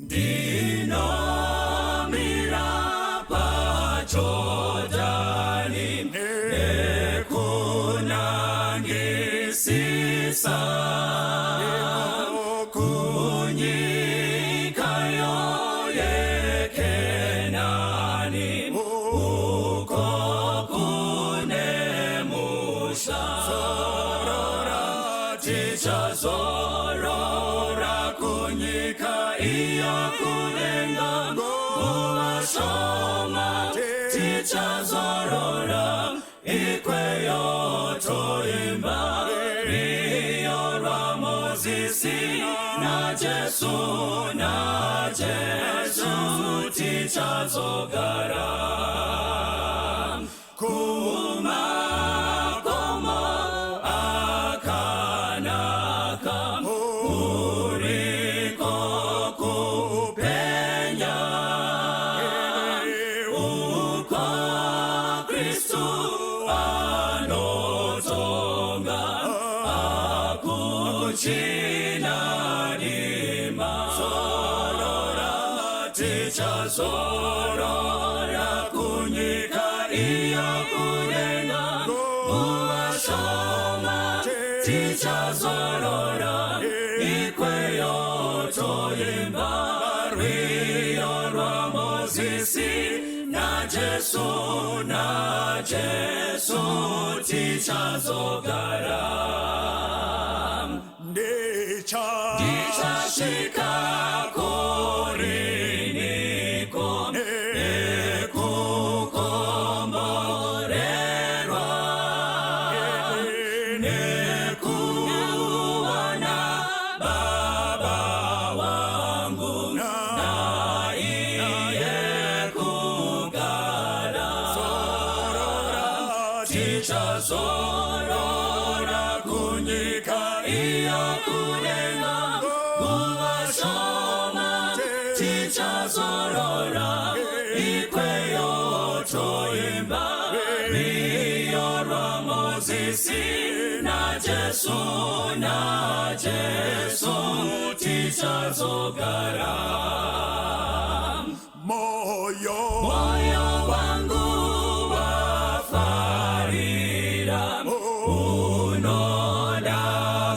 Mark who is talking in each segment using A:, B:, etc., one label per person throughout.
A: Ndinomira paJordani nekunangisisa kunyika yeKenani uko kune musha. Tichazorora kunyika iyo kudenga nguva shoma, tichazorora ikweyo toimba rwiyo rwaMozisi naJesu, naJesu tichazogara kumakomo akanaka kuriko kupenya uko Kristu anotonga, hakuchina rima. Zorora, tichazorora kunyika iyo kudenga nguva shoma, tichazorora ikweyo toimba rwiyo rwaMozisi naJesu, naJesu tichazogara.
B: Ndicha
A: Ndichasvika kuriniko nekukomborerwa nekuwana Baba wangu naiye kugara. Tichazorora kunyika iyo kudenga nguva shoma, tichazorora ikweyo toimba rwiyo rwaMozisi naJesu, naJesu tichazogara.
B: Moyo
A: Moyo wangu wafarira, unoda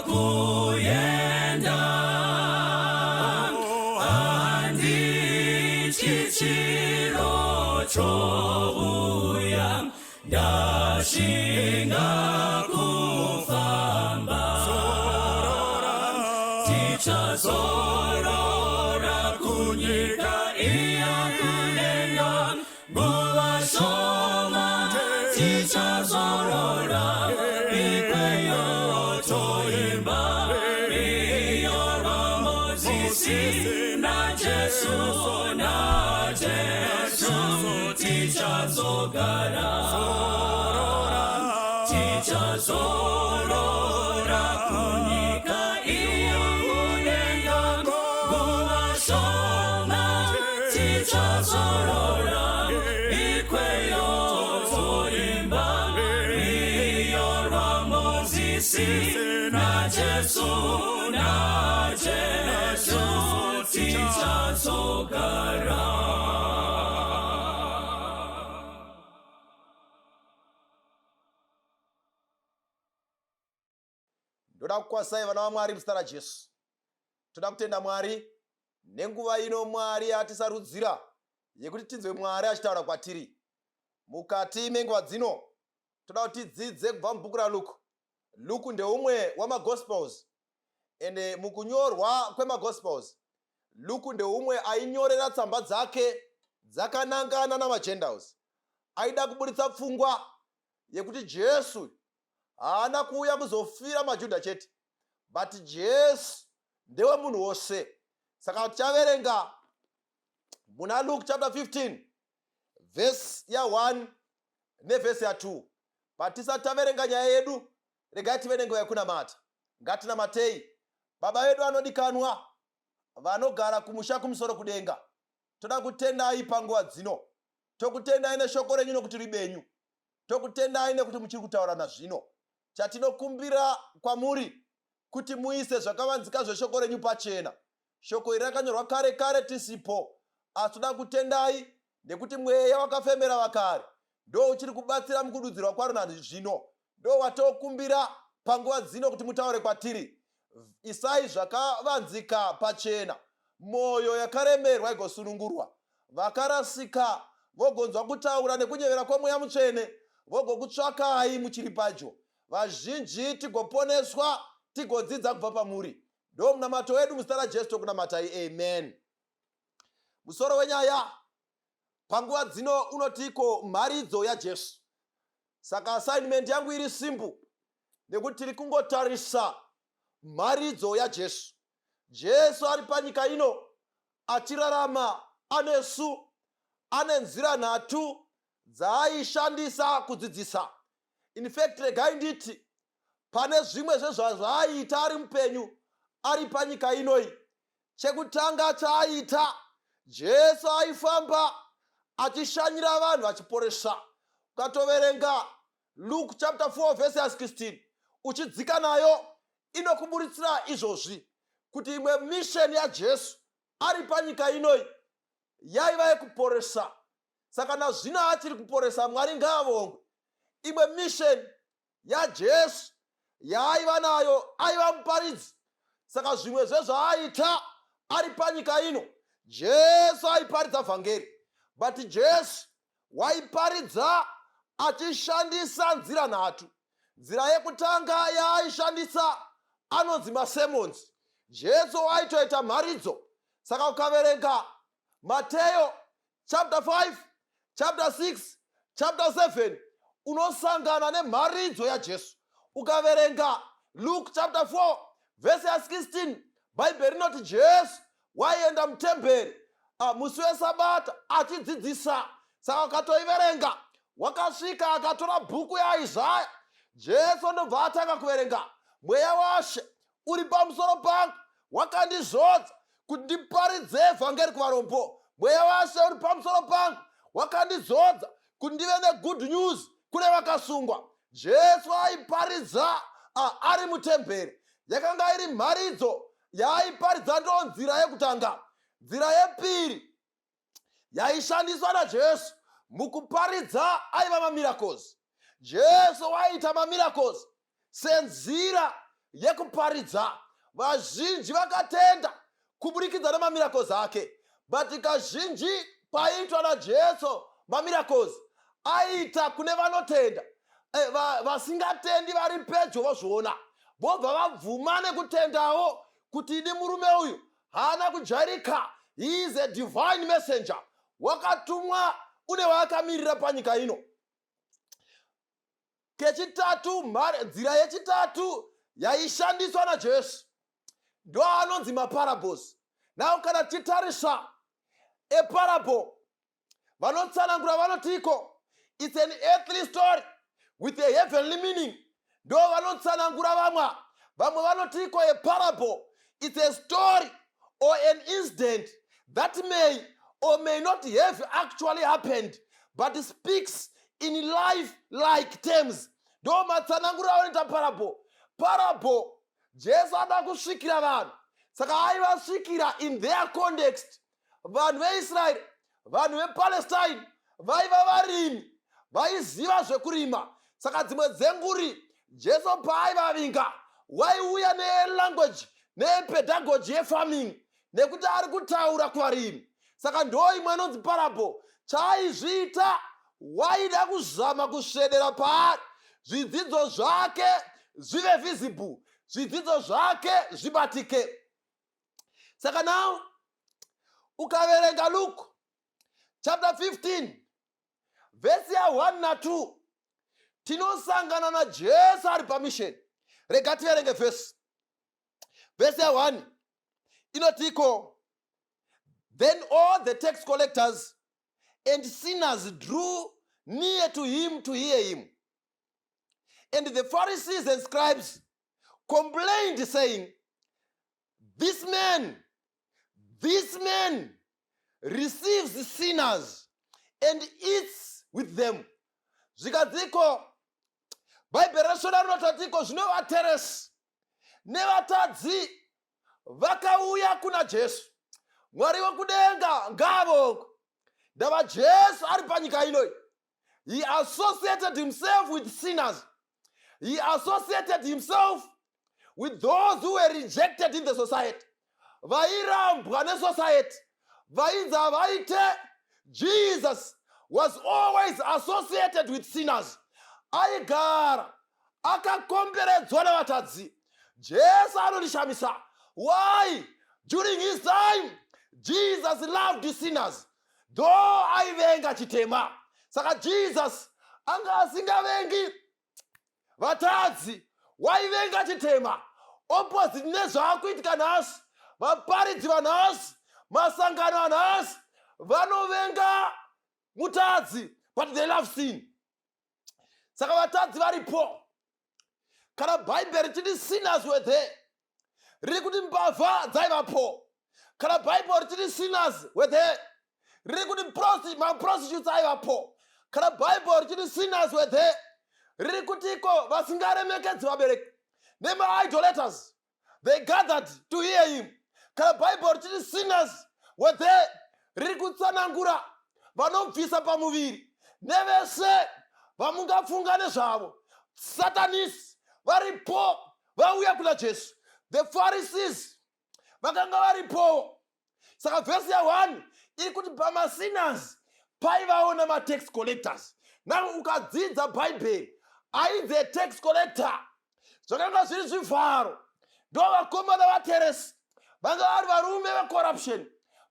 A: kuenda, handityi chiro chouya, ndashinga kufamba. Tichazorora kunyika iya kudenga nguva shoma, tichazorora ikweyo toimba rwiyo rwaMozisi naJesu, naJesu tichazogara. Tichazorora kunyika iyo kudenga nguva shoma, tichazorora ikweyo toimba rwiyo rwaMozisi naJesu, naJesu tichazogara.
C: Ndoda kukwazisai, vana vaMwari, muzita raJesu. Toda kutenda Mwari nenguva ino Mwari atisarudzira yekuti tinzwe Mwari achitaura kwatiri. Mukati menguva dzino toda kuti tidzidze kubva mubhuku raLuke. Luke ndeumwe wamaGospels, ende mukunyorwa kwemaGospels Luke ndeumwe ainyorera tsamba dzake dzakanangana namaGentiles. Aida kuburitsa pfungwa yekuti Jesu haana kuuya kuzofira maJudha chete, but Jesu ndewemunhu wose. Saka tichaverenga muna Luke chapter 15, vhesi ya1 nevhesi ya2. Patisati taverenga nyaya yedu, regai tive nenguva yekunamata. Ngatinamatei. Baba vedu anodikanwa vanogara kumusha kumusoro kudenga, toda kutendai panguva dzino. Tokutendai neshoko renyu nokuti ribenyu. Tokutendai nekuti muchiri kutaura nazvino. Chatinokumbira kwamuri kuti muise zvakavanzika zveshoko renyu pachena. Shoko iri rakanyorwa kare kare tisipo, asi toda kutendai nekuti mweya wakafemera vakare ndo uchiri kubatsira mukududzirwa kwaro nazvino. Ndo watokumbira panguva dzino kuti mutaure kwatiri. Isai zvakavanzika pachena, mwoyo yakaremerwa igosunungurwa, vakarasika vogonzwa kutaura nekunyevera kwomweya mutsvene, vogokutsvakai muchiri padyo, vazhinji tigoponeswa, tigodzidza kubva pamuri. Ndo munamato wedu muzita raJesu tokunamatai, amen. Musoro wenyaya panguva dzino unotiko mharidzo yaJesu. Saka assignment yangu iri simple, nekuti tiri kungotarisa mharidzo yaJesu. Jesu ari panyika ino achirarama anesu, ane nzira nhatu dzaaishandisa kudzidzisa. In fact, regai nditi pane zvimwe zvezvazvaaiita ari mupenyu ari panyika inoi. Chekutanga chaaita, Jesu aifamba achishanyira vanhu achiporesa. Ukatoverenga Luke chapter 4 verse ya 16 uchidzika nayo, inokuburitsira izvozvi kuti imwe mission yaJesu ari panyika inoi yaiva yekuporesa. Saka nazvino achiri kuporesa, Mwari ngaavongwe. Imwe mission yaJesu yaaiva nayo, aiva muparidzi. Saka zvimwe zvezvaaita ari panyika ino, Jesu aiparidza vhangeri, but Jesu waiparidza achishandisa nzira nhatu. Nzira yekutanga yaaishandisa anonzi masermons. Jesu waitoita mharidzo. Saka ukaverenga Mateyo chapter 5, chapter 6, chapter 7, unosangana nemharidzo yaJesu. Ukaverenga Luke chapter 4 vhesi ya16, Bhaibheri rinoti Jesu waienda mutemberi musi wesabata achidzidzisa. Saka ukatoiverenga, wakasvika akatora bhuku yaIsaya, Jesu ndobva atanga kuverenga: "Mweya waShe uri pamusoro pangu, wakandizodza kuti ndiparidze vhangeri kuvarombo. Mweya waShe uri pamusoro pangu, wakandizodza kuti ndive negood news kune vakasungwa." Jesu aiparidza ari mutemberi. Yakanga iri mharidzo yaaiparidza, ndo nzira yekutanga. Nzira yepiri yaishandiswa naJesu mukuparidza aiva mamiracles. Jesu waiita mamiracles senzira yekuparidza. Vazhinji vakatenda kuburikidza nemamiracles ake, but kazhinji paiitwa naJesu mamiracles, aiita kune vanotenda. Vasingatendi vari pedyo vozviona, vobva vabvuma nekutendawo kuti idi murume uyu haana kujairika, he is a divine messenger, wakatumwa, une waakamirira panyika ino. Kechitatu, nzira yechitatu yaishandiswa naJesu ndo anonzi maparables. Now kana tichitarisa eparable, vanotsanangura vanotiko it's an earthly story with a heavenly meaning. Ndo vanotsanangura vamwe. Vamwe vanotiko a parable, it's a story or an incident that may or may not have actually happened but speaks in life like terms. Ndo matsananguriro avanoita parable. Parable, Jesu ada kusvikira vanhu, saka aivasvikira in their context. Vanhu veIsraeri, vanhu vePalestine vaiva varimi, vaiziva zvekurima. Saka dzimwe dzenguri Jesu paaivavinga, waiuya nelanguage nepedagogy yefarming, nekuti ari kutaura kuvarimi. Saka ndo imwe inonzi parable. Chaaizviita, waida kuzama kusvedera paari zvidzidzo zvake zvive visible, zvidzidzo zvake zvibatike. Saka now ukaverenga Luke chapter 15 vhesi ya1 na2, tinosangana naJesu ari pamission. Rega tiverenge vhesi ya1 inotiko: "Then all the tax collectors and sinners drew near to him to hear him. And the Pharisees and scribes complained, saying, 'This man receives sinners and eats with them.'" Zvikadziko Bhaibheri reShona rinotatiko zvino vateresi nevatadzi. Vakauya kuna Jesu. Mwari wekudenga ngaavongwe. Ndava Jesu ari panyika ino. He associated himself with sinners. He associated himself with those who were rejected in the society. Vairambwa nesociety, vainzi havaite. Jesus was always associated with sinners. Aigara akakomberedzwa navatadzi. Jesu anondishamisa. Why? During his time, Jesus loved sinners, though aivenga chitema. Saka Jesus anga asingavengi vatadzi, waivenga chitema, opposite nezvaakuitika nhasi. Vaparidzi vanhasi, masangano anhasi, vanovenga mutadzi, but they love sin. Saka vatadzi varipo. Kana Bhaibheri richiti sinners were there, riri kuti mbavha dzaivapo. Kana Bhaibheri richiti sinners were there, riri kuti maprostitutes aivapo. Kana Bhaibheri richiti sinners were there, riri kuti iko vasingaremekedzi vabereki nemaidolaters, they gathered to hear him. Kana Bhaibheri richiti sinners were there, riri kutsanangura vanobvisa pamuviri nevese vamungafunga nezvavo. Satanists varipo, vauya kuna Jesu. The Pharisees vakanga varipo. Saka vhesi ya1 iri kuti pamasinners paivawo namatax collectors. Now ukadzidza Bhaibheri, ainzi tax collector zvakanga zviri zvivharo, ndo vakomana vateresi, vanga vari varume vecorruption.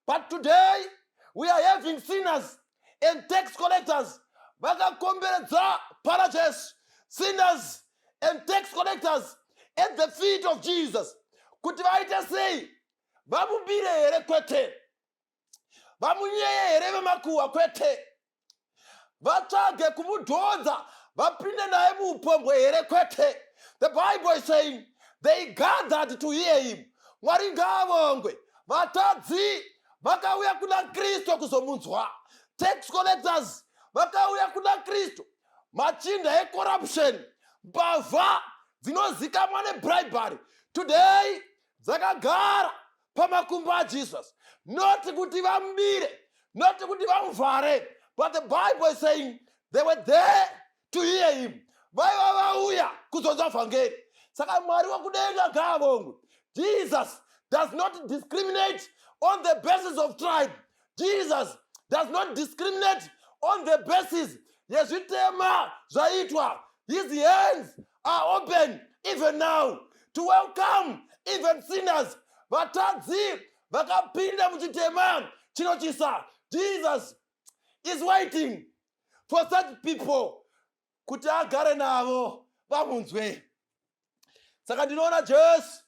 C: But today we are having sinners and tax collectors vakakomberedza pana Jesu, sinners and tax collectors at the feet of Jesus. Kuti vaite sei? Vamubire here? Kwete. Vamunyeye here vemakuhwa? Kwete. Vatsvage kumudhonza vapinde naye muupombwe here? Kwete. The Bible is saying they gathered to hear him. Mwari ngaavongwe. Vatadzi vakauya kuna Kristu kuzomunzwa. Tax collectors vakauya kuna Kristu. Machinda ecorruption, mbavha dzinozikamwa nebribery, today dzakagara pamakumbo aJesus, not kuti vamubire, not kuti vamuvhare, but the Bible is saying they were there to hear him. Vaiva vauya kuzonzwa vhangeri. Saka Mwari wekudenga ngaavongwe. Jesus does not discriminate on the basis of tribe. Jesus does not discriminate on the basis yezvitema zvaitwa. His hands are open even now to welcome even sinners. Vatadzi vakapinda muchitema chinochisa. Jesus is waiting for such people kuti agare navo, vamunzwe. Saka ndinoona Jesu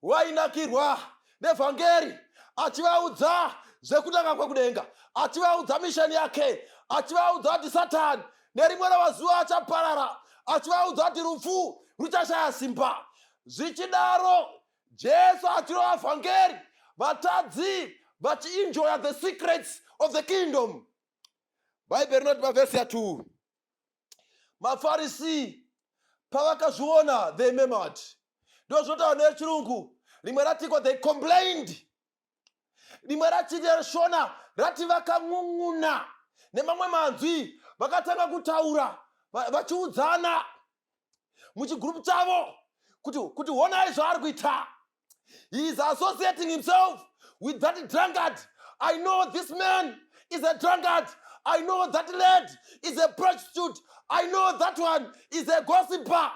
C: wainakirwa nevhangeri, achivaudza zvekutanga kwekudenga, achivaudza misheni yake, achivaudza kuti Satani nerimwe ravazuva achaparara, achivaudza kuti rufu ruchashaya simba. Zvichidaro, Jesu achirova vhangeri, vatadzi vachienjoya the secrets of the kingdom. Bhaibheri rinoti pavhesi ya2, maFarisi pavakazviona, they murmured. Ndo zvinotaura nechirungu. Rimwe ratiko they complained, rimwe rachiti Shona rati vakan'un'una. Nemamwe manzwi, vakatanga kutaura vachiudzana muchigurupu chavo kuti honai zvaari kuita. He is associating himself with that drunkard. I know this man is a drunkard. I know that lad is a prostitute. I know that one is a gossiper.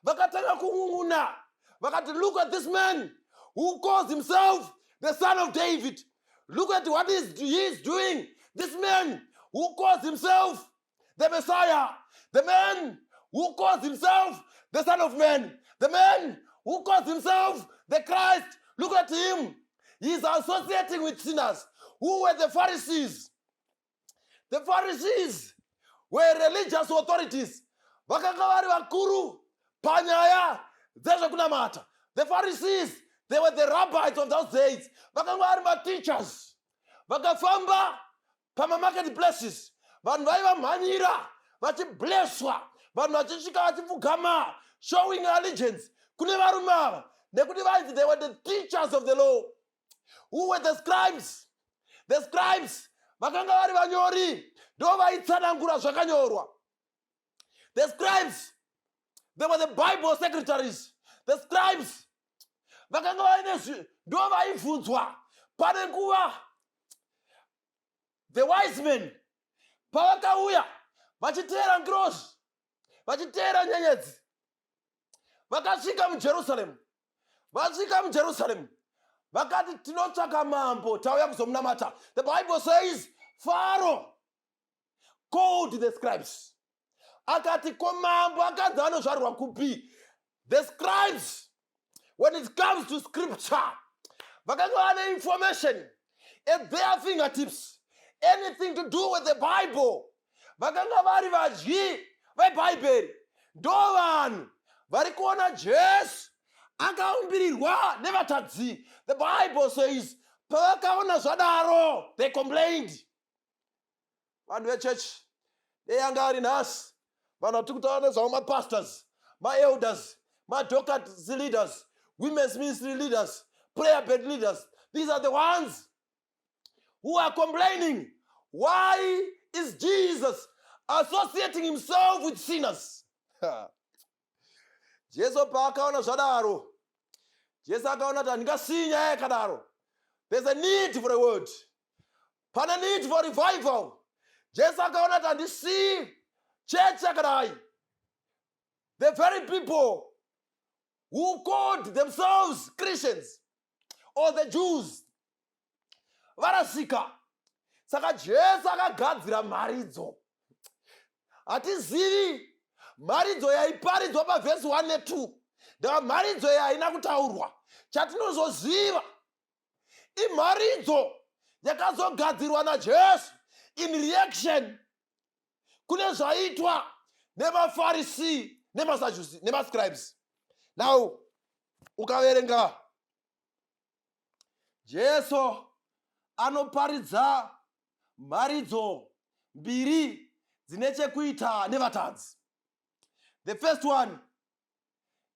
C: Vakatanga kun'un'una, vakati, "Look at this man who calls himself the Son of David. Look at what he is doing. This man who calls himself the Messiah, the man who calls himself the Son of Man, the man who calls himself the Christ. Look at him. He is associating with sinners." Who were the Pharisees? The Pharisees were religious authorities. Vakanga vari vakuru panyaya dzezvekunamata. The Pharisees, they were the rabbis of those days. Vakanga vari mateachers. Vakafamba pamamarket places, vanhu vaivamhanyira vachibleswa, vanhu vachisvika vachipfugama, showing allegiance kune varume ava. Nekuti vainzi they were the teachers of the law. Who were the scribes? The scribes vakanga vari vanyori, ndo vaitsanangura zvakanyorwa. The scribes, they were the Bible secretaries. The scribes vakanga vaine, ndo vaibvunzwa. Pane nguva the wise men pavakauya vachiteera ngirozi, vachiteera nyenyedzi, vakasvika muJerusaremu. Vasvika muJerusaremu, vakati, "Tinotsvaka mambo, tauya kuzomunamata." The Bible says Pharaoh called the scribes, akati, "Ko mambo akanzi anozvarwa kupi?" The scribes, when it comes to scripture, vakanga vane information at their fingertips. Anything to do with the Bible, vakanga vari vadyi vebhaibheri. Ndo vanhu vari kuona Jesu akaumbirirwa nevatadzi. The Bible says pavakaona zvadaro, they complained. Vanhu vechechi, dei anga ari nhasi, vanhu vatiri kutaura nezvavo, mapastors, maelders, madocas leaders, women's ministry leaders, prayer band leaders, these are the ones who are complaining, "Why is Jesus associating himself with sinners?" Jesu paakaona zvadaro, Jesu akaona kuti handingasii nyaya yakadaro. There's a need for a word, pane need for revival. Jesu akaona kuti handisii chechi yakadai. The very people who called themselves Christians or the Jews varasika. Saka Jesu akagadzira mharidzo. Hatizivi mharidzo yaiparidzwa pavhesi 1 ne2, ndava mharidzo yahaina kutaurwa. Chatinozoziva imharidzo yakazogadzirwa naJesu in reaction kune zvaitwa nevaFarisi nemaSadducee nemascribes. Now ukaverenga, Jesu anoparidza mharidzo mbiri dzine chekuita nevatadzi. The first one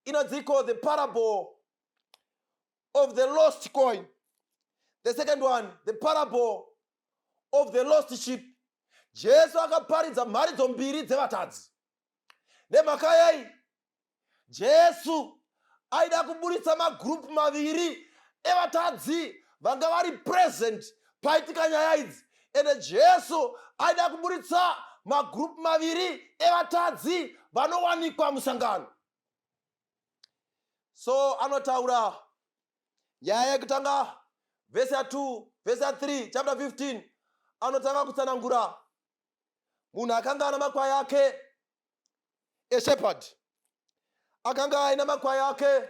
C: inonzi the parable of the lost coin. The second one, the parable of the lost sheep. Jesu akaparidza mharidzo mbiri dzevatadzi. Nemhaka yei? Jesu aida kuburitsa magurupu maviri evatadzi vanga vari present paitika nyaya idzi. Ende Jesu aida kuburitsa magurupu maviri evatadzi vanowanikwa musangano. So anotaura nyaya yekutanga, vhesi ya2, vhesi ya3, chapter 15. Anotanga kutsanangura munhu akanga ana makwai ake, a shepherd akanga aina makwai ake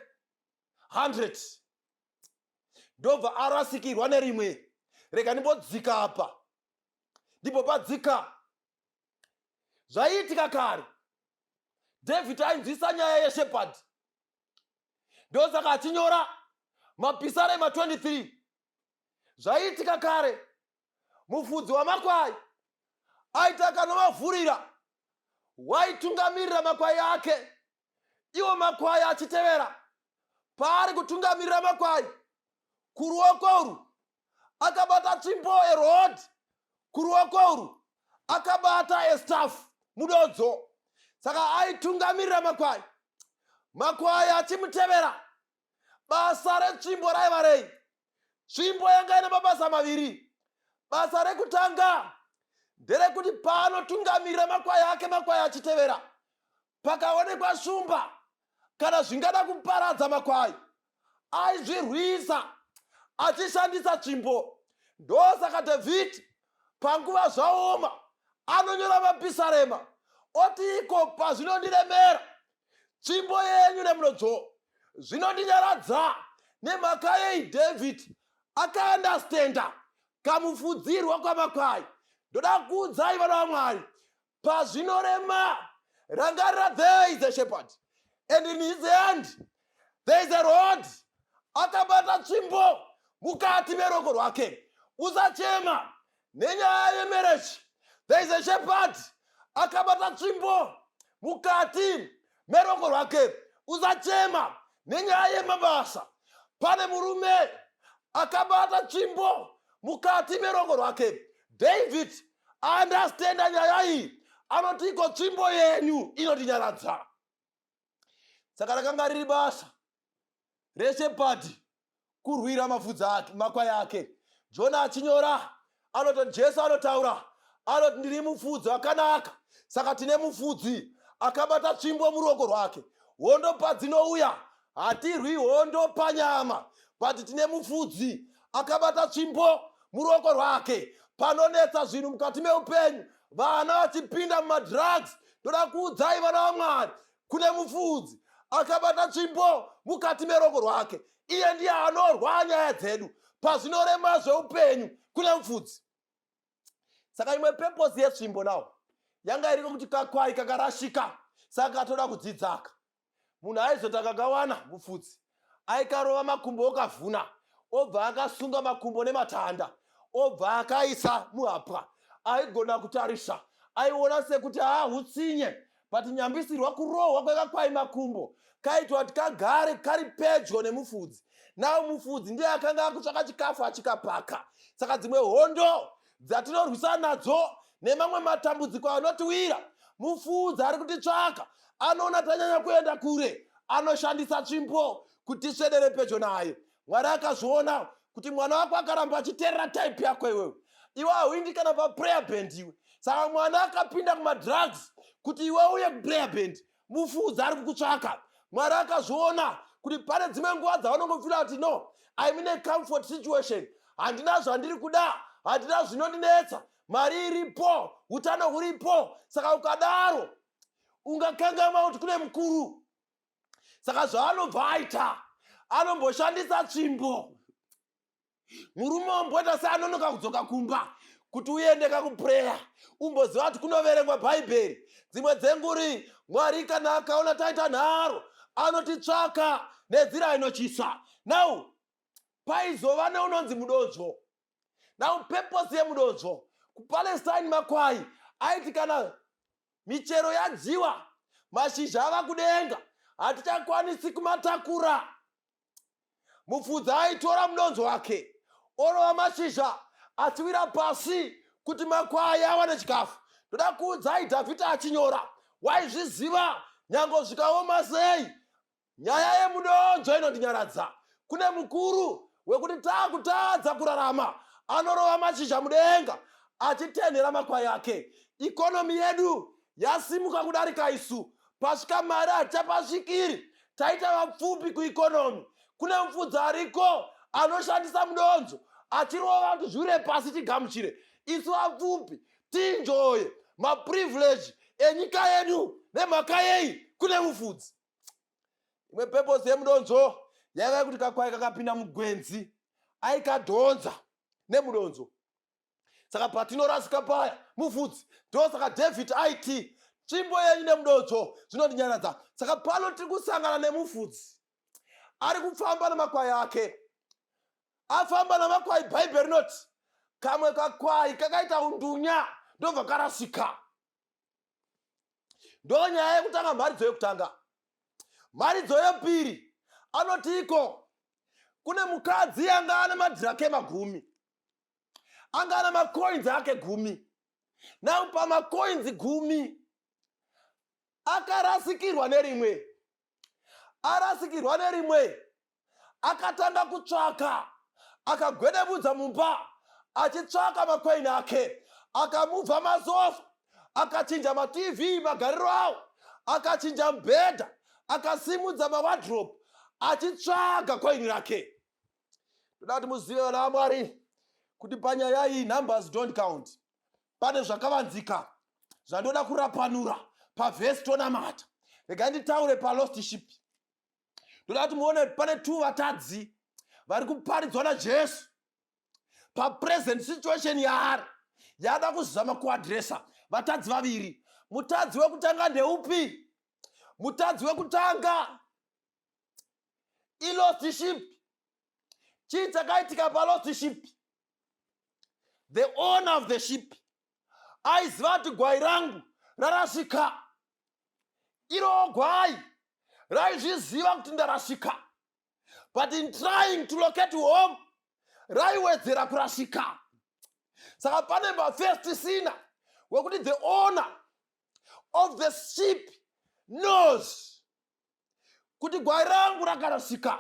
C: 100, ndobva arasikirwa nerimwe. Rega ndimbodzika apa, ndipo padzika zvaiitika kare. David ainzwisa nyaya yeshepherd, ndosaka achinyora Mapisarema 23. Zvaiitika kare, mufudzi wamakwai aiti akanovavhurira, waitungamirira makwai ake, iwo makwai achitevera. Paari kutungamirira makwai, kuruoko urwu akabata tsvimbo, a rod, kuruoko urwu akabata a staff, mudodzo. Saka aitungamirira makwai, makwai achimutevera. Basa retsvimbo raiva rei? Tsvimbo yanga ine mabasa maviri. Basa rekutanga nderekuti paanotungamirira makwai ake, makwai achitevera, pakaonekwa shumba kana zvingada kuparadza makwai, aizvirwisa achishandisa tsvimbo. Ndosaka Dhavhidhi panguva zvaoma anonyora Mapisarema oti, "Iko pazvinondiremera, tsvimbo yenyu nemunodzo zvinondinyaradza." Nemhaka yei? David akaunderstanda kamufudzirwa kwamakwai. Ndoda kuudzai, vana vaMwari, pazvinorema, rangarira there is a shepherd and in his hand there is a rod. Akabata tsvimbo mukati meruoko rwake. Usachema nenyaya yemarriage. There is a shepherd akabata tsvimbo mukati meruoko rwake. Usachema. Nenyaya yemabasa, pane murume akabata tsvimbo mukati merongo rwake. David understanda nyaya iyi, anoti iko tsvimbo yenyu inotinyaradza. Saka rakanga riri basa reshepherd kurwira mafudzi ake, makwai ake. Jona achinyora anoti, Jesu anotaura, anoti, "Ndiri mufudzi wakanaka." Saka tine mufudzi akabata tsvimbo muruoko rwake. Hondo padzinouya, hatirwi hondo panyama, but tine mufudzi akabata tsvimbo muruoko rwake. Panonetsa zvinhu mukati meupenyu, vana vachipinda mumadrugs, ndoda kuudzai, vana vaMwari, kune mufudzi akabata tsvimbo mukati meruoko rwake. Iye ndiye anorwa nyaya dzedu pazvinorema zveupenyu. Kune mufudzi. Saka imwe purpose yetsvimbo nawo yanga iriko kuti kakwai kakarashika, saka katoda kudzidzaka. Munhu aizoti akakawana, mufudzi aikarova makumbo okavhuna, obva akasunga makumbo nematanda, obva akaisa muhapwa. Aigona kutarisa, aiona sekuti haa, utsinye, but nyambisirwa kurohwa kwekakwai makumbo kaitwa kuti kagare kari pedyo nemufudzi. Nawo mufudzi ndiye akanga akutsvaka chikafu achikapaka. Saka dzimwe hondo dzatinorwisana nadzo nemamwe matambudziko anotiwira, mufudzi ari kutitsvaka. Anoona tanyanya kuenda kure, anoshandisa tsvimbo kuti tiswedere pedyo naye. Mwari akazviona kuti mwana wako akaramba achiteerera type yako iwewe, iwe hauindi kana paprayer band iwe. Saka mwana akapinda kumadrugs kuti iwe uye kuprayer band, mufudzi ari kukutsvaka. Mwari akazviona kuti pane dzimwe nguva dzavanongofeela kuti, "No, I'm in a comfort situation, handina zvandiri kuda, handina zvinondinetsa, mari iripo, utano huripo." Saka ukadaro ungakanganwa kuti kune mukuru. Saka zvaanobva aita, anomboshandisa tsvimbo. Murume womboita seanonoka kudzoka kumba kuti uende kakuprayer, umboziva kuti kunoverengwa Bhaibheri. Dzimwe dzenguri Mwari kana akaona taita nharo, anotitsvaka nenzira inotyisa. Now paizova neunonzi mudonzvo. Now purpose yemudonzvo kuPalestine, makwai aiti kana michero yadyiwa, mashizha ava kudenga, hatichakwanisi kumatakura, mufudzi aitora mudonzvo wake orova mashizha achiwira pasi kuti makwai awane chikafu. Ndoda kuudzai, Dhavhidhi achinyora waizviziva, nyange zvikaoma sei, nyaya yemudonzvo inondinyaradza. Kune mukuru wekuti taakutadza kurarama, anorova mashizha mudenga achitenhera makwai ake. Economy yedu yasimuka kudarika isu, pasvika mari hatichapasvikiri, taita vapfupi kueconomy. Kune mufudzi ariko anoshandisa mudonzvo achirova kuti zviwire pasi, tigamuchire isu vapfupi, tienjoye maprivilege enyika yedu. Nemhaka yei? Kune mufudzi. Imwe purpose yemudonzvo yaiva yekuti kakwai kakapinda mugwenzi, aikadhonza nemudonzvo. Saka patinorasika paya, mufudzi. Ndosaka David aiti, "Tsvimbo yenyu nemudonzvo zvinondinyaradza." Saka pano tiri kusangana nemufudzi ari kufamba namakwai ake. Afamba namakwai, Bhaibheri rinoti kamwe kakwai kakaita undunya, ndobva karasika. Ndo nyaya yekutanga, mharidzo yekutanga. Mharidzo yepiri anoti iko kune mukadzi anga ane madhirakema 10, anga ane macoins ake 10. Now pamacoins 10 akarasikirwa nerimwe. Arasikirwa nerimwe, akatanga kutsvaka, akagwedebudza mumba achitsvaka macoin ake, akamubva masofa, akachinja maTV magariro awo, akachinja mubhedha, akasimudza mawardrobe achitsvaga coin rake. Ndoda kuti muzive, vana vaMwari, kuti panyaya iyi numbers don't count. Pane zvakavanzika zvandoda kurapanura pavhesi tonamata. Regai nditaure palost sheep. Ndoda kuti muone pane tu vatadzi vari kuparidzwa naJesu papresent situation yaari yaada kuzama kuaddressa. Vatadzi vaviri. Mutadzi wekutanga ndeupi? Mutadzi wekutanga ilost sheep. Chii chakaitika palost sheep? The owner of the sheep aiziva kuti gwai rangu rarasika. Irowo gwai Raizviziva kuti ndarasika, but in trying to locate home raiwedzera kurasika. Saka pane mafirst sinner wekuti the owner of the sheep knows kuti gwai rangu rakarasika,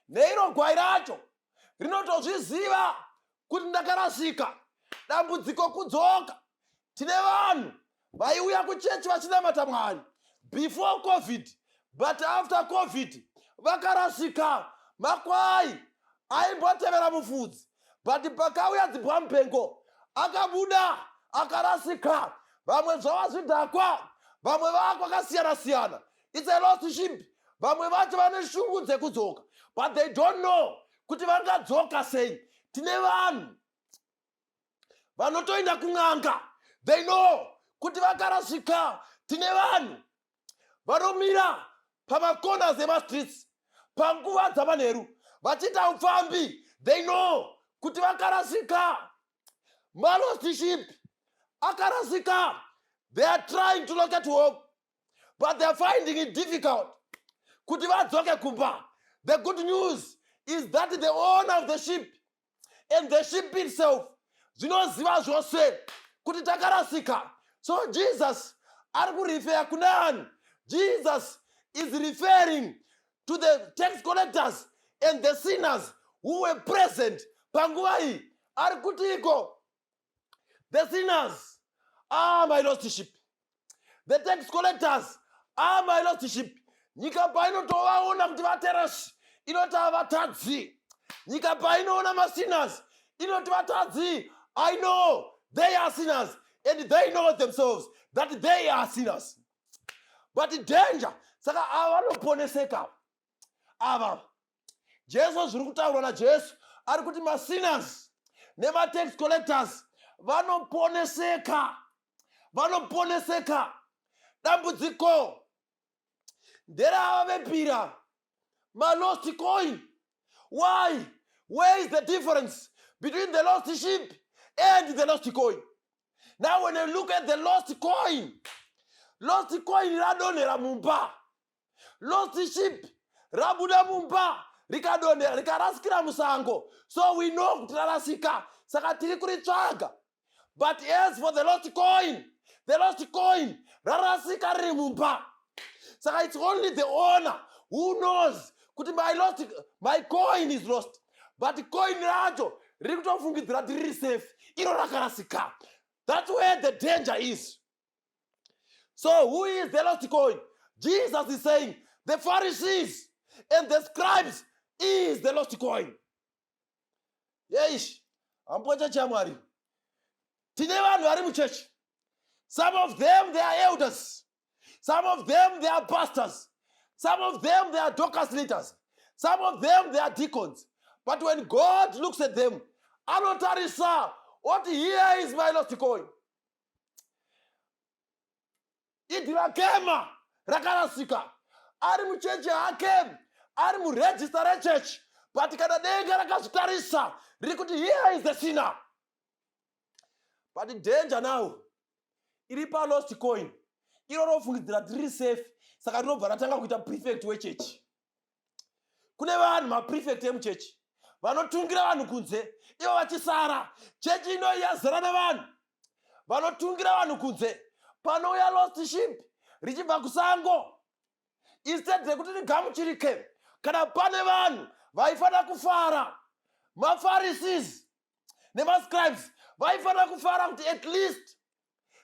C: neiro gwai racho rinotozviziva kuti ndakarasika. Dambudziko kudzoka. Tine vanhu vaiuya kuchechi vachinamata Mwari before COVID, but after COVID vakarasika. Makwai aimbotevera mufudzi, but pakauya dzibwa mupengo akabuda akarasika. Vamwe zvava zvidhakwa, vamwe vava kwakasiyana-siyana. It's a lost sheep. Vamwe vacho vane shungu dzekudzoka, but they don't know kuti vangadzoka sei. Tine vanhu vanotoenda kun'anga, they know kuti vakarasika. Tine vanhu vanomira pamacorners emastreets panguva dzamanheru vachiita upfambi, they know kuti vakarasika. Malost sheep akarasika. They are trying to locate home, but they are finding it difficult kuti vadzoke kumba. The good news is that the owner of the sheep and the sheep itself zvinoziva zvose kuti takarasika. So Jesus ari kurefer kune ani? Jesus is referring to the tax collectors and the sinners who were present panguva iyi. Ari kuti iko, the sinners are my lost sheep, the tax collectors are my lost sheep. Nyika painotovaona kuti vateresi, inoti havatadzi. Nyika painoona masinners, inoti vatadzi. I know they are sinners and they know themselves that they are sinners, but danger. Saka ava vanoponeseka ava. Jesu, zviri kutaurwa naJesu, ari kuti masinners nematax collectors vanoponeseka, vanoponeseka. Dambudziko nderava vepira, malost coin. Why? Where is the difference between the lost sheep and the lost coin? Now when you look at the lost coin, lost coin radonhera mumba. Lost sheep rabuda mumba, rikadonhera, rikarasikira musango, so we know kuti rarasika, saka tiri kuritsvaga. But as for the lost coin, the lost coin rarasika riri mumba, saka it's only the owner who knows kuti my coin is lost. But coin racho riri kutofungidzira kuti riri safe, iro rakarasika. That's where the danger is. So who is the lost coin? Jesus is saying the Pharisees and the scribes is the lost coin. Yeish, hambo chechi yaMwari, tine vanhu vari muchechi. Some of them, they are elders. Some of them, they are pastors. Some of them, they are Dorcas leaders. Some of them, they are deacons. But when God looks at them, anotarisa oti, "Here is my lost coin." Idhirakema rakarasika. Ari muchechi hake, ari muregister rechechi, but kana denga rakazvitarisa riri kuti, "Here is the sinner." But danger now iri palost coin. Iro rofungidzira kuti riri safe, saka rinobva ratanga kuita prefect wechechi. Kune vanhu maprefect emuchechi vanotungira vanhu kunze ivo vachisara. Chechi ino yazara nevanhu vanotungira vanhu kunze. Panouya lost sheep richibva kusango, instead rekuti rigamuchirike, kana pane vanhu vaifanira kufara, maPharisees nemascribes vaifanira kufara kuti at least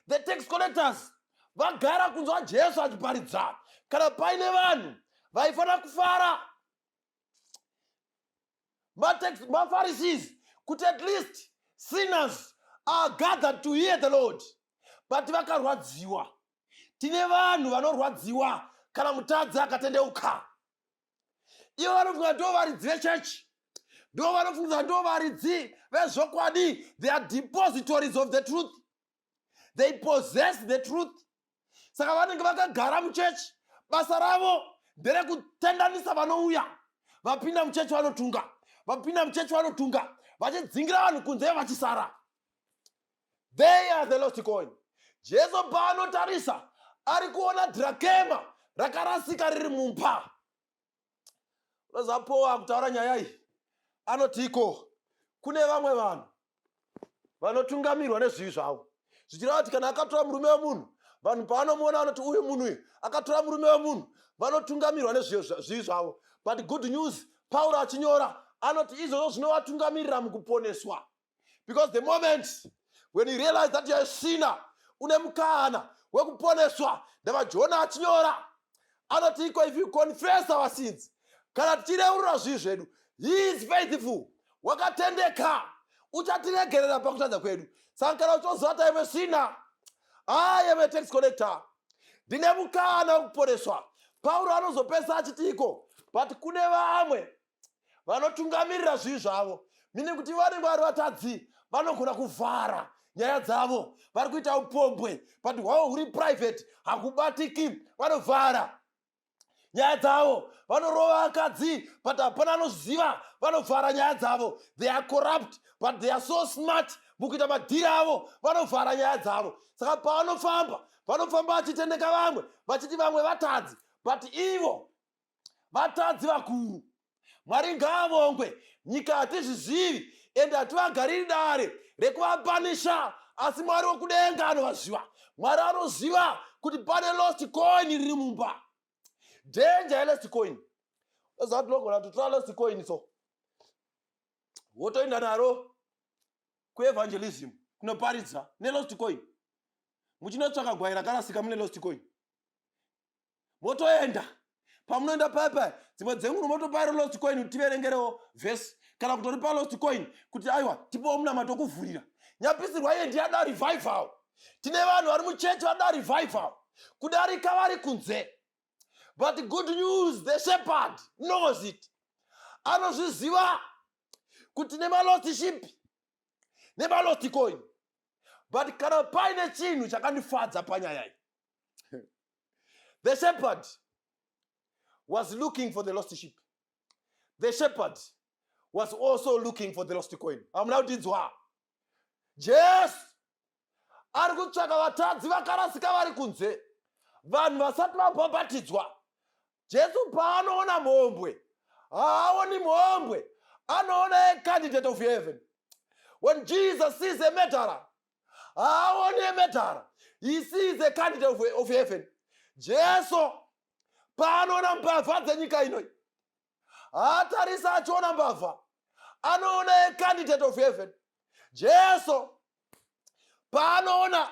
C: the tax collectors vagara kunzwa Jesu achiparidza. Kana paine vanhu vaifanira kufara, maPharisees, kuti at least sinners are gathered to hear the Lord, but vakarwadziwa. Tine vanhu vanorwadziwa kana mutadzi akatendeuka. Ivo vanofunga ndo varidzi vechechi, ndo vanofunga ndo varidzi vezvokwadi. They are depositories of the truth, they possess the truth. Saka vanenge vakagara muchechi, basa ravo nderekutendanisa vanouya. Vapinda muchechi vanotunga, vapinda muchechi vanotunga, vachidzingira vanhu kunze vachisara. They are the lost coin. Jesu paanotarisa, ari kuona drakema. Rakarasika riri mumba. Unoziva Paul akutaura nyaya iyi anoti iko kune vamwe vanhu vanotungamirwa nezvivi zvavo, zvichireva kuti kana akatora murume wemunhu, vanhu pavanomuona vanoti uyu munhu uyu akatora murume wemunhu. Vanotungamirwa nezvivi zvavo. But good news, Pauro achinyora anoti izvozvo zvinovatungamirira mukuponeswa, because the moment when you realize that you are a sinner, une mukana wekuponeswa. Ndava Jona achinyora anoti iko, if you confess our sins, kana tichireurura zvivi zvedu, he is faithful, wakatendeka, uchatiregerera pakutadza kwedu. Saka kana uchizoziva kuti I'm a sinner, I am a tax collector, ndine mukana wekuponeswa. Pauro anozopesa achiti iko, but kune vamwe vanotungamirira zvivi zvavo, meaning kuti vanenge vari vatadzi, vanogona kuvhara nyaya dzavo. Vari kuita upombwe, but hwavo huri private, hakubatiki, vanovhara nyaya dzavo. Vanorova vakadzi, but hapana anoziva, vanovhara nyaya dzavo. They are corrupt, but they are so smart mukuita madhiri avo, vanovhara nyaya dzavo. Saka pavanofamba, vanofamba vachitendeka vamwe, vachiti vamwe vatadzi, but ivo vatadzi vakuru. Mwari ngaavongwe. Nyika hatizvizivi, ende hativagariri dare rekuvapanisha, asi Mwari wekudenga anovaziva. Mwari anoziva kuti pane lost coin riri mumba. Danger yelost coin, oziva kuti tinogona kutotora lost coin, so wotoenda naro kuevangelism, kunoparidza nelost coin, muchinotsvaka gwai rakarasika mune lost coin. Motoenda, pamunoenda paya paya, dzimwe dzenguno motopairo lost coin kuti tiverengerewo vhesi, kana kutoripa lost coin kuti aiwa, tipewo munamato wokuvhurira. Nyapisirwa iye ndiyada revival. Tine vanhu vari muchechi vanoda revival kudarika vari kunze. But good news, the shepherd knows it. Anozviziva kuti nemalost sheep, nemalost coin. But kana paine chinhu chakandifadza panyaya iyi, the shepherd was looking for the lost sheep, the shepherd was also looking for the lost coin. Hamuna kutidzwa? Jesu ari kutsvaka vatadzi vakarasika vari kunze, vanhu vasati vabhabhatidzwa. Jesu paanoona mhombwe, haaoni mhombwe, anoona a candidate of heaven. When Jesus sees a murderer, haaoni a murderer, he sees a candidate of heaven. Jesu paanoona mbavha dzenyika inoi, haatarisa achiona mbavha, anoona a candidate of heaven. Jesu paanoona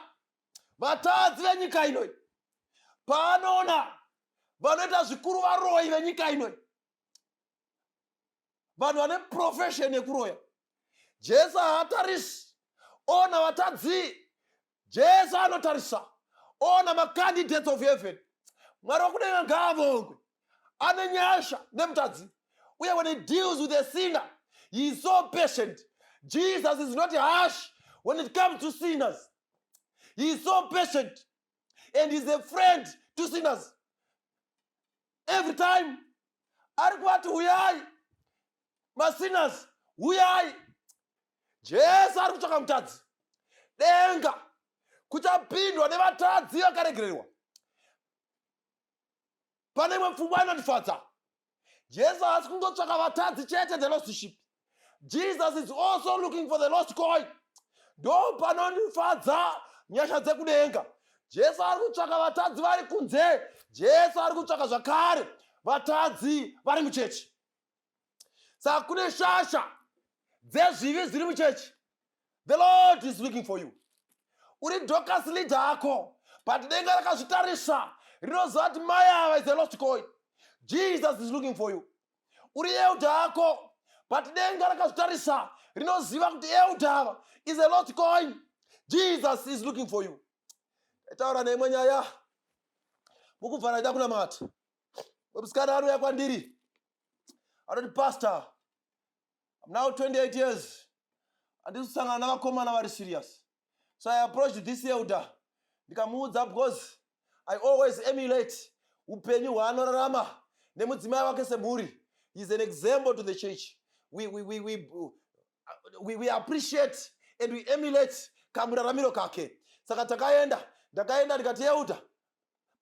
C: vatadzi venyika inoi, paanoona vanoita zvikuru varoyi venyika inoi, vanhu vane profession yekuroya, Jesu haatarisi ona vatadzi. Jesu anotarisa ona macandidates of heaven. Mwari wakudenga ngaavongwe, ane nyasha nemutadzi. Uye when he deals with a sinner, he is so patient. Jesus is not harsh when it comes to sinners. He is so patient and is a friend to sinners. Every time ari kuvati, "Uyai masinners, uyai." Jesu ari kutsvaka mutadzi. Denga kuchapindwa nevatadzi vakaregererwa. Pane imwe pfungwa inondifadza. Jesu haasi kungotsvaka vatadzi chete, the lost sheep. Jesus is also looking for the lost coin. Ndo panondifadza nyasha dzekudenga. Jesu ari kutsvaka vatadzi vari kunze, Jesu ari kutsvaka zvakare vatadzi vari muchechi. Saka kune shasha dzezvivi zviri muchechi, the Lord is looking for you. Uri Dorcas leader ako, but denga rakazvitarisa rinoziva kuti mai ava is a lost coin. Jesus is looking for you. Uri elder ako, but denga rakazvitarisa rinoziva kuti elder ava is a lost coin. Jesus is looking for you. Taura neimwe nyaya mukubvara ida kunamata. Musikana anouya kwandiri anoti, "Pastor, I'm now 28 years, handisi kusangana navakomana vari serious." So I approached this elder, ndikamuudza, because I always emulate upenyu hwaanorarama nemudzimai wake semhuri. Is an example to the church. We appreciate and we emulate kamuraramiro kake. Saka takaenda, ndakaenda ndikati, "Elder,"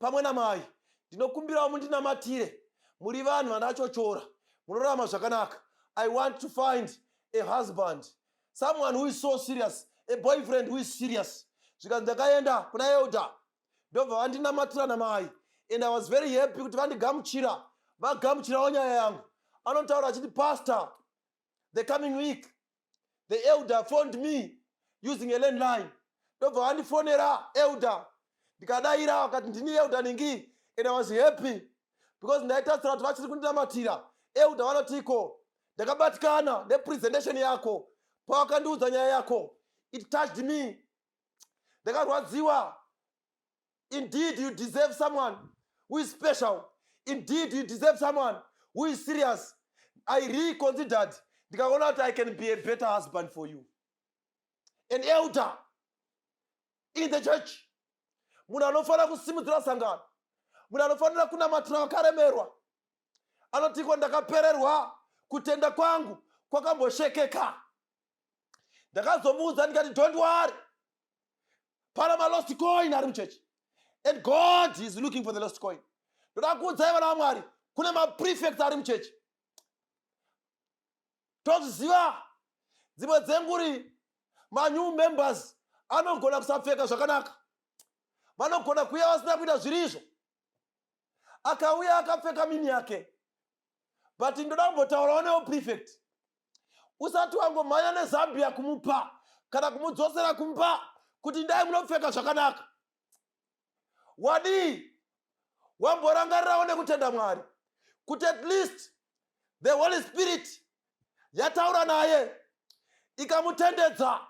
C: pamwe namai, Ndinokumbirawo mundinamatire. Muri vanhu vandachochora, munorarama zvakanaka. I want to find a husband, someone who is so serious, a boyfriend who is serious. Zvikanzi ndakaenda kuna elder, ndobva vandinamatira namai, and I was very happy kuti vandigamuchira, vagamuchirawo nyaya yangu. Anotaura achiti, "Pastor, the coming week the elder phoned me using a landline." Ndobva vandifonera elder, ndikadaira, vakati, "Ndini elder ningi." And I was happy because ndaitarisira kuti vachiri kundinamatira. Elder vanotiko, "Ndakabatikana nepresentation yako. Pawakandiudza nyaya yako, it touched me, ndakarwadziwa. Indeed you deserve someone who is special. Indeed you deserve someone who is serious. I reconsidered, ndikaona kuti I can be a better husband for you." An elder in the church, munhu anofanira kusimudzira sangano, munhu anofanira kunamatira vakaremerwa, anotiko, "Ndakapererwa, kutenda kwangu kwakamboshekeka. Ndakazomuudza ndikati, 'Don't worry, pana malost coin ari muchechi and God is looking for the lost coin.'" Ndoda kuudzai vana vaMwari, kune maprefects ari muchechi. Tozviziva, dzimwe dzenguri manew members anogona kusapfeka zvakanaka, vanogona kuuya vasina kuita zviri izvo, akauya akapfeka mini yake. But ndoda kumbotaurawo newo prefect, usati wangomhanya nezambia kumupa kana kumudzosera kumba kuti ndai munopfeka zvakanaka. Wadii wamborangarirawo nekutenda Mwari kuti at least the Holy Spirit yataura naye, ikamutendedza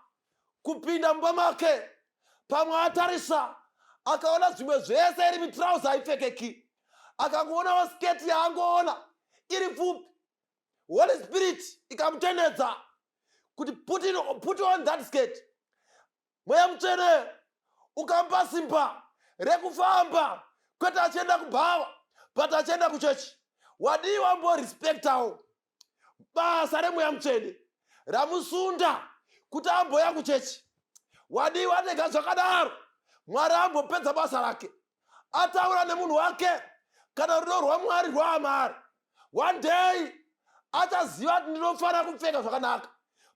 C: kupinda mumba make? Pamwe atarisa akaona zvimwe zvese iri mitrauza haipfekeki, akangoonawo sketi yaangoona iri pfupi, Holy Spirit ikamutendedza kuti put on that skirt. Mweya Mutsvene ukamupa simba rekufamba, kwete achienda kubhawa but achienda kuchechi. Wadii wamborespektawo basa reMweya Mutsvene ramusunda kuti amboya kuchechi? Wadii watega zvakadaro, Mwari ambopedza basa rake, ataura nemunhu wake? Kana rudo rwaMwari rwaamari, one day achaziva kuti ndinofanira kupfeka zvakanaka.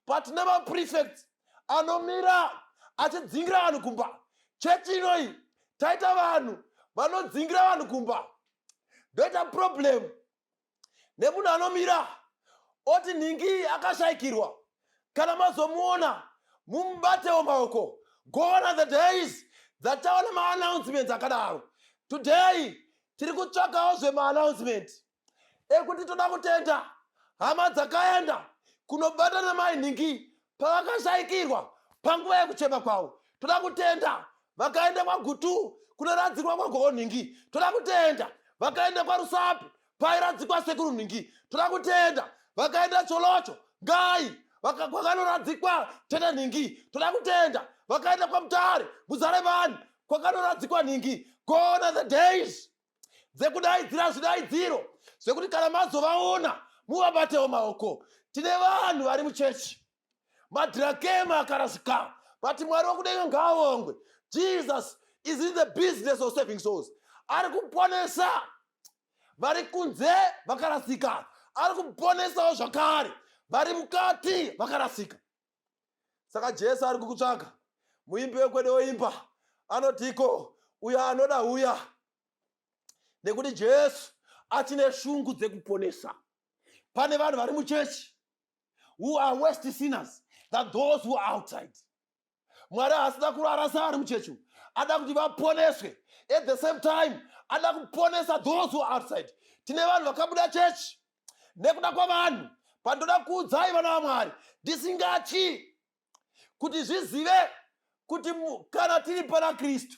C: Patine maprefects anomira achidzingira vanhu kumba. Chechi inoi taita vanhu vanodzingira vanhu kumba. Ndoita problem nemunhu anomira oti, "Nhingi akashayikirwa, kana mazomuona mumubatewo maoko." Gone are the days dzataona maannouncements akadaro. Today tiri kutsvakawo zvemaannouncement ekuti toda kutenda hama dzakaenda kunobata namai nhingi pavakashayikirwa panguva yekuchema kwavo. Toda kutenda vakaenda kwaGutu kunoradzikwa kwagogo nhingi. Toda kutenda vakaenda kwaRusapi pairadzikwa sekuru nhingi. Toda kutenda vakaenda Cholocho ngai kwakanoradzikwa tete nhingi. Toda kutenda vakaenda kwaMutare Muzarevani kwakanoradzikwa nhingi. Gone are the days dzekudaidzira zvidaidziro zvekuti kana mazovaona muvabatewo maoko. Tine vanhu vari muchechi madhirakema akarasika, but Mwari wekudenga ngaavongwe. Jesus is in the business of saving souls. Ari kuponesa vari kunze vakarasika, ari kuponesawo zvakare vari mukati vakarasika. Saka Jesu ari kukutsvaga. Muimbi wekwedu oimba anotiko, "Uyo anoda uya," nekuti Jesu achine shungu dzekuponesa. Pane vanhu vari muchechi who are worst sinners than those who are outside. Mwari haasina kurarasa vari muchechi umu. Ada kuti vaponeswe, at the same time ada kuponesa those who are outside. Tine vanhu vakabuda chechi nekuda kwavanhu. Pandoda kuudzai vana vaMwari ndisingatyi kuti zvizive kuti kana tiri pana Kristu,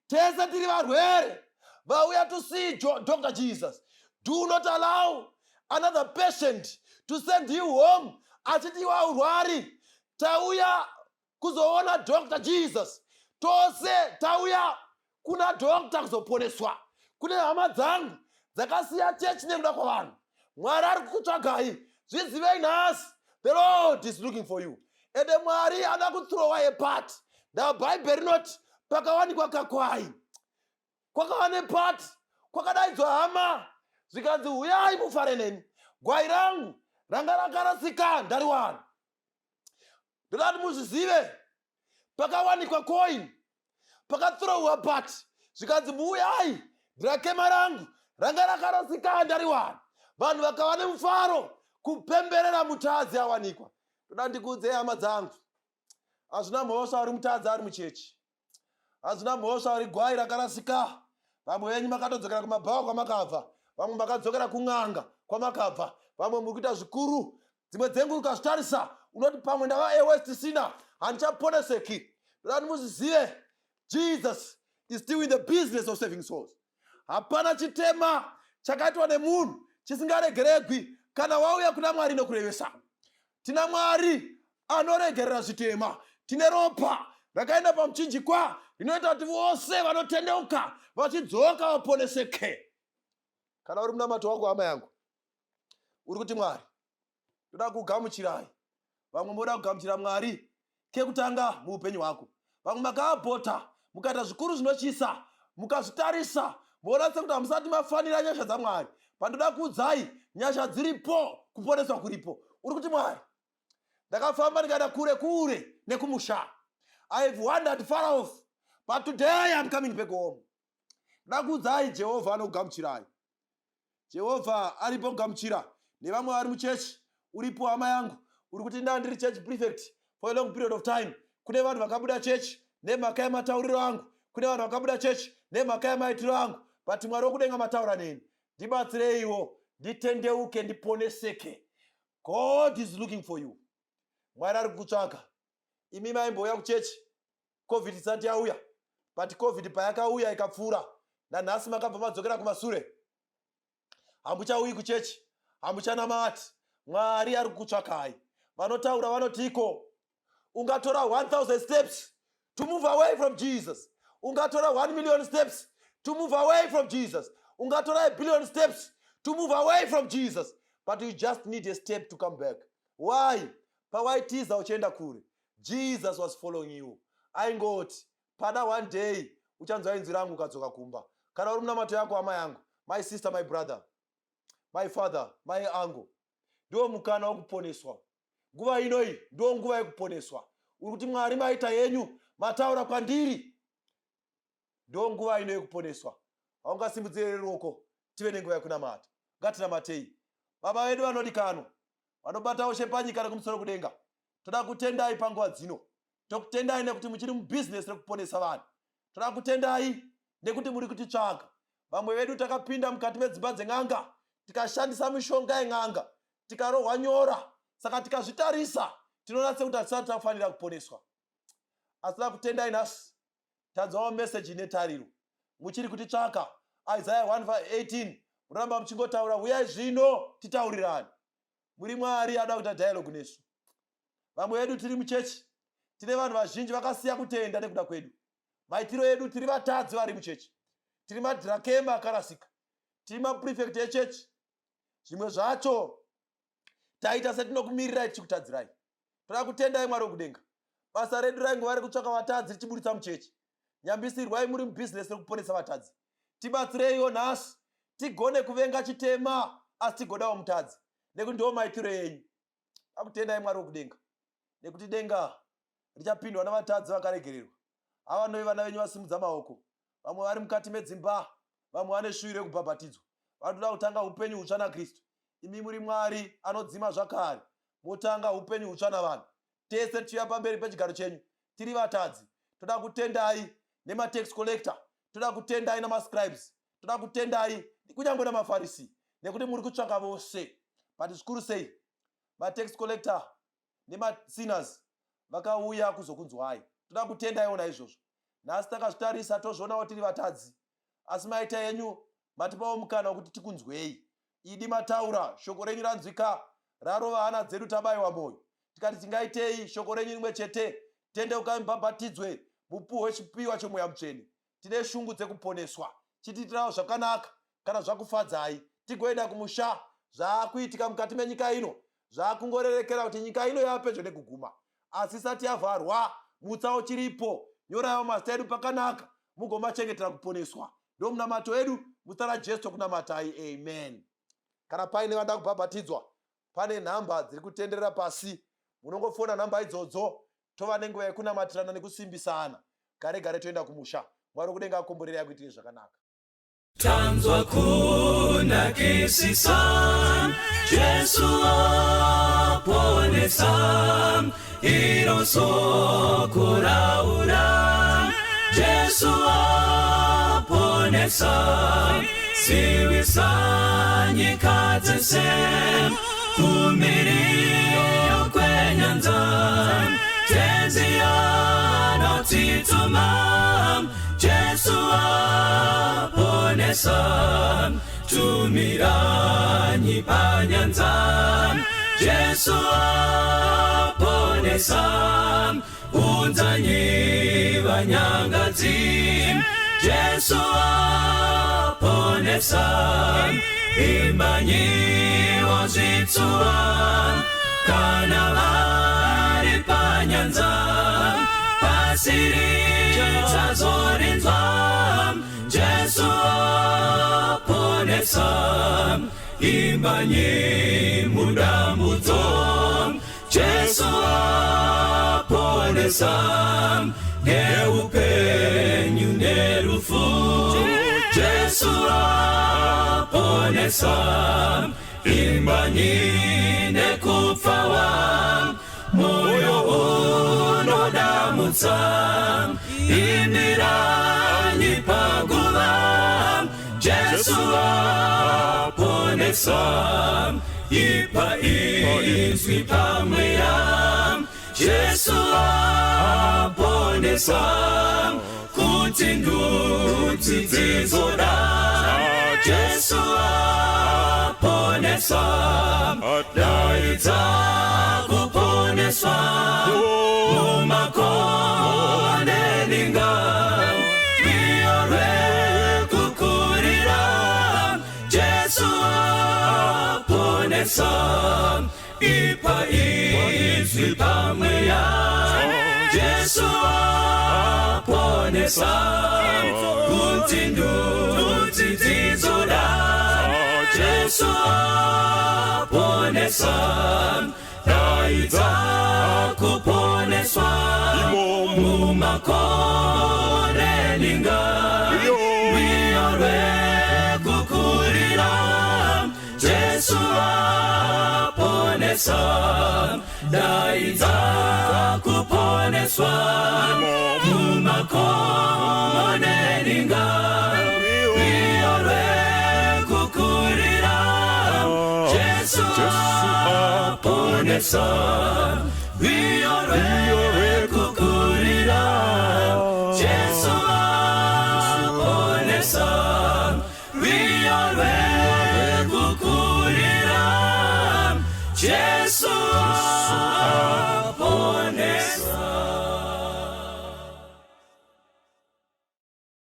C: tese tiri varwere vauya to see Dr Jesus. Do not allow another patient to send you home achiti iwe haurwari. Tauya kuzoona Dr Jesus. Tose tauya kuna doctor kuzoponeswa. Kune hama dzangu dzakasiya chechi nekuda kwavanhu, Mwari ari kukutsvagai. Zvizivei nhasi, the Lord is looking for you. Ende Mwari ada kuthrowa a party. Ndabhaibheri rinoti pakawanikwa kakwai kwakava neparty. Kwakadaidzwa hama zvikanzi huyai mufare neni, gwai rangu ranga rakarasika ndariwana. Ndoda kuti muzvizive, pakawanikwa coin, pakathrowa party, zvikanzi muuyai, drakema rangu ranga rakarasika ndariwana. Vanhu vakava nemufaro kupemberera mutadzi awanikwa. Ndoda ndikuudzei hama dzangu, hazvina mhosva uri mutadzi ari muchechi, hazvina mhosva uri gwai rakarasika. Vamwe venyu makatodzokera kumabhawa kwamakabva, vamwe makadzokera kun'anga kwamakabva, vamwe muri kuita zvikuru. Dzimwe dzenguva ukazvitarisa unoti pamwe ndava a worst sinner, handichaponeseki. Ndoda kuti muzvizive, Jesus is still in the business of saving souls. Hapana chitema chakaitwa nemunhu chisingaregeregwi kana wauya kuna Mwari nokurevesa. Tina Mwari anoregerera zvitema. Tine ropa rakaenda pamuchinjikwa rinoita kuti vose vanotendeuka vachidzoka vaponeseke. Kana uri munamato wako, hama yangu, uri kuti Mwari, ndoda kugamuchirai. Vamwe moda kugamuchira Mwari kekutanga muupenyu hwako. Vamwe makaabhota, mukaita zvikuru zvinotyisa, mukazvitarisa moona sekuti hamusati mafanira nyasha dzaMwari. Pandoda kuudzai, nyasha dziripo, kuponeswa kuripo. Uri kuti Mwari, ndakafamba ndikaenda kure kure nekumusha, I have wandered far off, but today I'm coming back home. Ndoda kuudzai, Jehovha anokugamuchirai. Jehovha aripo kugamuchira nevamwe vari muchechi. Uripo hama yangu, uri kuti ndaa ndiri church prefect for a long period of time. Kune vanhu vakabuda chechi nemhaka yematauriro angu, kune vanhu vakabuda chechi nemhaka yemaitiro angu, but Mwari wokudenga mataura neni, ndibatsireiwo nditendeuke ndiponeseke. God is looking for you. Mwari ari kukutsvaka. Imi maimbouya kuchechi COVID isati yauya, but COVID payakauya ikapfuura, nanhasi makabva madzokera kumasure, hamuchauyi kuchechi, hamuchanamati. Mwari ari kukutsvakai. Vanotaura vanotiko, ungatora 1000 steps to move away from Jesus, ungatora 1 million steps to move away from Jesus, ungatora a billion steps to move away from Jesus, but you just need a step to come back. Why? Pawaitiza uchienda kure, Jesus was following you. Aingoti pada one day uchanzwa inzwi rangu ukadzoka kumba. Kana uri munamato yako, hama yangu, my sister, my brother, my father, my uncle, ndiwo mukana wekuponeswa. Nguva inoi ndiwo nguva yekuponeswa. Uri kuti Mwari, maita yenyu, mataura kwandiri, ndo nguva ino yekuponeswa. Haungasimudzire ruoko tive nenguva yekunamata? Ngatinamatei. Baba vedu vanodikanwa, vanobata ushe panyika nekumusoro kudenga, toda kutendai panguva dzino. Tokutendai nekuti muchiri mubhizinesi rekuponesa vanhu. Toda kutendai nekuti muri kutitsvaga. Vamwe vedu takapinda mukati medzimba dzen'anga, tikashandisa mishonga yen'anga, tikarohwa nyora, saka tikazvitarisa tinoona sekuti hatisati tafanira kuponeswa. Asi toda kutendai nhasi, tanzwawo meseji ine tariro. Muchiri kutitsvaka. Isaya 1:18, munoramba muchingotaura, "Uyai zvino titaurirane." Muri Mwari ada kuita dialogue nesu. Vamwe vedu tiri muchechi, tine vanhu vazhinji vakasiya kutenda nekuda kwedu, maitiro edu. Tiri vatadzi vari muchechi, tiri madhirakema akarasika, tiri maprefect echechi. Zvimwe zvacho taita setinokumirirai tichikutadzirai. Toda kutendai, Mwari wekudenga. Basa redu raingova rekutsvaka vatadzi richiburitsa muchechi. Nyambisirwai muri mubhizinesi rekuponesa vatadzi. Tibatsireiwo nhasi tigone kuvenga chitema asi tigodawo mutadzi, nekuti ndiwo maitiro enyu. Akutendai, Mwari wekudenga, nekuti denga richapindwa navatadzi vakaregererwa. Havanoi vana venyu vasimudza maoko. Vamwe vari mukati medzimba, vamwe vane shuviro yekubhabhatidzwa, vanotoda kutanga upenyu hutsva naKristu. Imi muri Mwari anodzima zvakare, motanga upenyu hutsva navanhu. Tese tichiuya pamberi pechigaro chenyu tiri vatadzi. Toda kutendai nematax collector, toda kutendai namascribes, toda kutendai kunyange namafarisi, nekuti muri kutsvaka vose. But zvikuru sei matax collector nemasinners vakauya kuzokunzwai. Toda kutendaiwo naizvozvo. Nhasi takazvitarisa, tozvionawo tiri vatadzi, asi maita yenyu, matipawo mukana wekuti tikunzwei. Idi mataura, shoko renyu ranzwika, rarova hana dzedu, tabayiwa mwoyo. Tikati tingaitei? Shoko renyu rimwe chete, "Tendeukai mubhabhatidzwe mupuhwe chipiwa chomweya mutsvene." Tine shungu dzekuponeswa. Chitiitirawo zvakanaka kana zvakufadzai, tigoenda kumusha. Zvaakuitika mukati menyika ino zvaakungorerekera kuti nyika ino yava pedyo nekuguma, asi isati yavharwa, mutsa uchiripo, nyoraiwo mazita edu pakanaka mugomachengetera kuponeswa. Ndo munamato wedu. Muzita raJesu tokunamatai, amen. Kana paine vanoda kubhabhatidzwa, pane nhamba dziri kutenderera pasi. Munongofona nhamba idzodzo, tova nenguva yekunamatirana nekusimbisana. Gare gare toenda kumusha. Mwari wekudenga akomborere akuitire zvakanaka.
A: Tanzwa kunakisisa Jesu aponesa iro soko raura Jesu aponesa siwisa nyika dzese kumiriyo kwenyanza tenzi anotituma Jesu aponesa tumiranyi panyanza Jesu aponesa unzanyi vanyangadzi Jesu aponesa imbanyi wazvitsuwa kana vari panyanza pasiri chazorinzwa Jesu aponesa imbanyi mudambudzo Jesu aponesa neupenyu nerufu Jesu aponesa imbanyi nekupfawa moyo unodamutsa imiranyi paguva Jesu aponesa ipa izwi pamweya Jesu aponesa kuti ndudzi dzizoda Jesu aponesa daidza kuponeswa mumakore ninga rwiyo rwekukurira Jesu aponesa ipa izwi pamweya Jesu aponesa kuti ndudzi dzizoda Jesu aponesa daidza kuponeswa mumakore ninga rwiyo rwekukurira Jesu aponesa daidza kuponeswa mumakore ninga rwiyo rwekukurira Jesu aponesa rwiyo rwekukurira Jesu aponesa rwiyo rwekukurira Jesu.